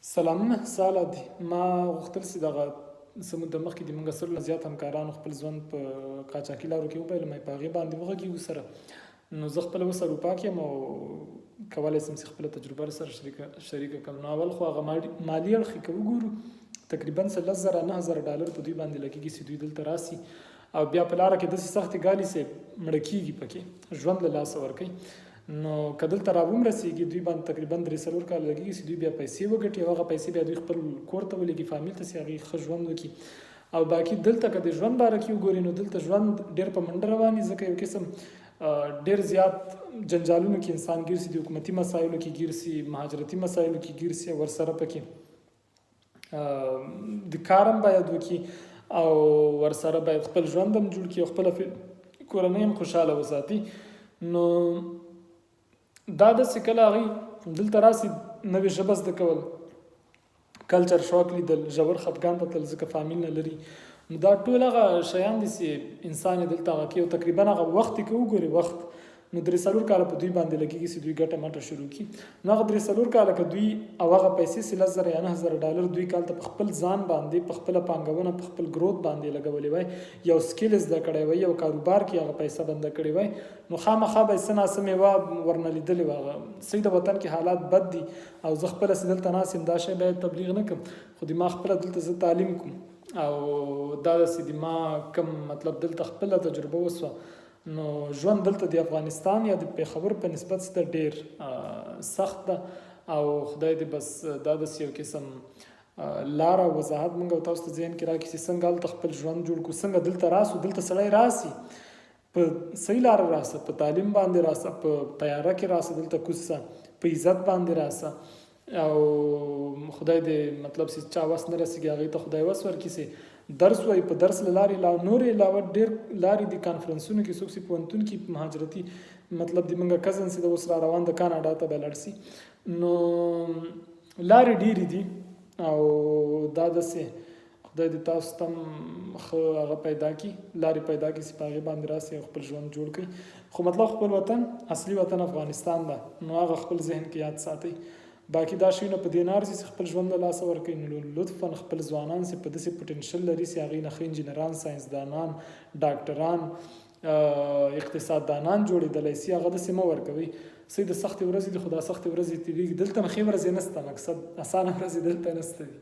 سلامونه سالا دي. ما غوښتل چې دغه څه موده مخکې د موږ سلو نه زیات همکارانو خپل ژوند په قاچاقي لارو کې وبایلو، ما په هغې باندې وغږېږو سره. نو زه خپله اوس اروپا کې یم او کولی شم چې خپله تجربه سره شریکه کړم. نو اول خو هغه مالي اړخ که وګورو، تقریبا څه 10,000 9,000 ډالر په دوی باندې لګېږي چې دوی دلته راسي او بیا په لاره کې داسې سختې ګالي چې مړه کېږي، پکې ژوند له لاسه ورکوي. نو که دلته را وم رسېږي، دوی باندې تقریبا 3-4 کاله لګېږي چې دوی بیا پیسې وګټي او هغه پیسې بیا دوی خپل کور ته ولېږي، فامیل ته، چې هغوی ښه ژوند وکړي. او باقي دلته که د ژوند باره کې وګوري، نو دلته ژوند ډېر په منډه روان وي، ځکه یو قسم ډېر زیات جنجالونو کې انسان ګیر سي، د حکومتي مسایلو کې ګیر سي، مهاجرتي مسایلو کې ګیر سي، ورسره پکې د کار هم باید وکړي او ورسره باید خپل ژوند هم جوړ کړي او خپله کورنۍ هم خوشحاله وساتي. نو دا داسې کله هغوی دلته راسي، نوې ژبه زده کول، culture shock لیدل، ژور خفګان ته تلل، ځکه فامیل نه لري، نو دا ټول هغه شیان دي چې انسان یې دلته هغه کوي. او تقریبا هغه وخت که وګوري وخت، نو 3-4 کاله په دوی باندې لګېږي چې دوی ګټه مټه شروع کړي. نو هغه 3-4 کاله که دوی او هغه پیسې چې 10,000 یا 9,000 ډالر دوی کال ته په خپل ځان باندې، په خپله پانګونه، په خپل growth باندې لګولې وای، یو skill زده کړی وای، یو کاروبار کې هغه پیسه بنده کړې وای، نو خامخا به یې څه نا څه میوه ورنه لیدلې وه. هغه صحیح د وطن کې حالات بد دي او زه خپله چې دلته ناست یم، دا شی باید تبلیغ نه کړم، خو د ما خپله دلته زه تعلیم کوم او دا داسې د ما کم مطلب دلته خپله تجربه وسوه. نو ژوند دلته د افغانستان یا د پېښور په نسبت څه ډېر سخت ده او خدای دې بس دا داسې یو قسم لاره او وضاحت مونږ او تاسو ته ذهن کې راکړي چې څنګه هلته خپل ژوند جوړ کړو، څنګه دلته راسو. دلته سړی راسي، په صحیح لاره راسه، په تعلیم باندې راسه، په طیاره کې راسه، دلته کوز سه، په عزت باندې راسه او خدای دې مطلب چې چا وس نه رسېږي، هغې ته خدای وس ورکړي چې درس وایي. په درس له لارې لا نورې علاوه ډېر لارې دي، کانفرنسونو کې څوک چې پوهنتون کې مهاجرتي مطلب د موږ cousin چې د اوس را روان د کاناډا ته به لاړ سي، نو لارې ډېرې دي. او دا داسې خدای دې تاسو ته هم ښه هغه پیدا کړي، لارې پیدا کړي چې په هغې باندې راسئ او خپل ژوند جوړ کړئ. خو مطلب خپل وطن، اصلي وطن افغانستان ده، نو هغه خپل ذهن کې یاد ساتئ. باقي دا شیونه په دې نه ارزي چې خپل ژوند له لاسه ورکړئ. نو لطفا خپل ځوانان چې په داسې potential لري چې هغوی نه ښه انجینران، ساینسدانان، ډاکټران، اقتصاددانان جوړېدلی سي، هغه داسې مه ورکوئ. صحیح د سختې ورځې دي، خو دا سختې ورځې تېرېږي. دلته هم ښې ورځې نسته، مقصد اسانه ورځې دلته نسته دي.